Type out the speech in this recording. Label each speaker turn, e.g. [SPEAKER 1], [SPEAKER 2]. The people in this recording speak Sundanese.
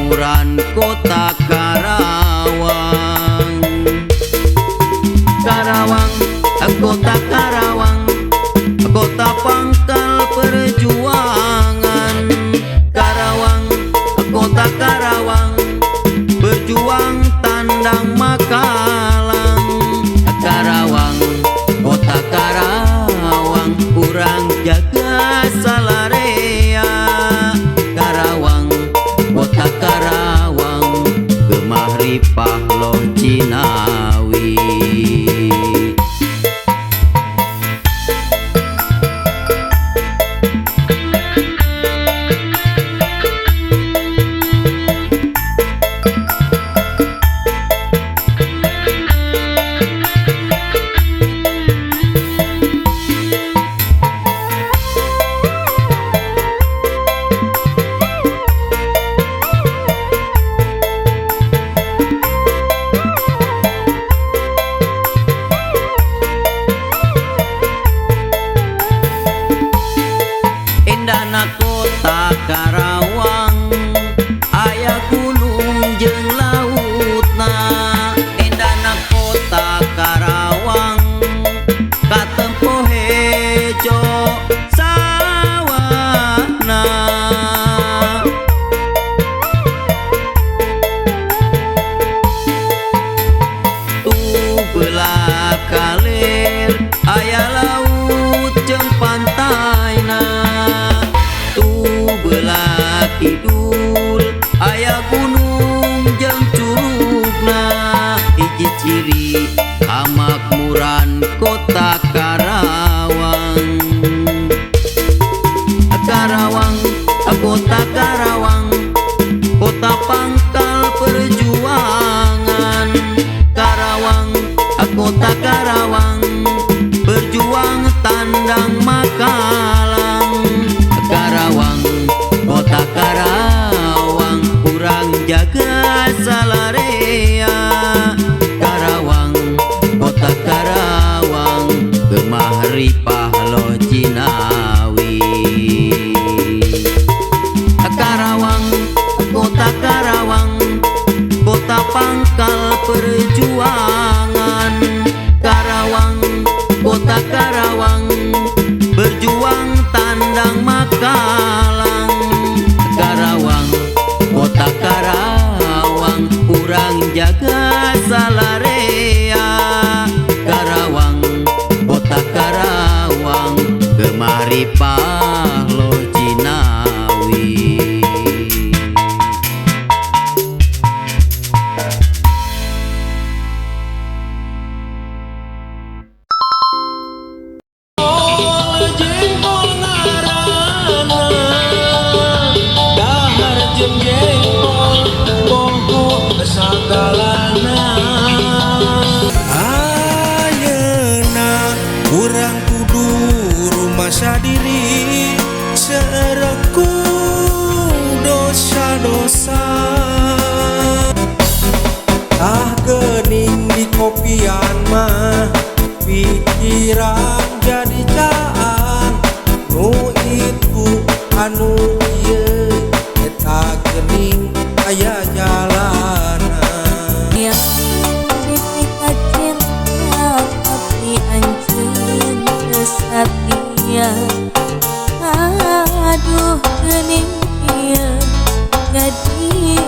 [SPEAKER 1] Kamakmuran kota Karawang. Karawang, kota Karawang, kota pangkal perjuangan. Karawang, kota Karawang, berjuang tandang makalang. Karawang, kota Karawang, urang jaga salarea. Karawang, kota Karawang, gemah ripah loh jinawi. Indahna kota Karawang, aya gunung jeung lautna. Indahna kota Karawang, katempo hejo sawahna. Tu belah kaler aya laut jeung pantayna. Belah kidul aya gunung jeung curugna. Hiji ciri kamakmuran kota Karawang. Karawang, kota Karawang, kota pangkal perjuangan. Karawang, kota Karawang, berjuang tandang makalang. Karawang, kota Karawang, urang jaga salarea. Karawang, kota Karawang, gemah ripah loh jinawi. Karawang, kota Karawang, kota pangkal perjuangan. Karawang, kota Karawang, berjuang tandang makalang. Karawang, kota Karawang, urang jaga salarea. Karawang, kota Karawang, gemah ripah loh jinawi.
[SPEAKER 2] Ayeuna urang kudu rumasa diri sereku dosa-dosa. Ah geuning di kopian mah pikiran jadi caang. Nu itu anu ieu eta geuning aya jalana.
[SPEAKER 3] Yang cinta tapi anjeun teu satia. Aduh geuning ieu jadi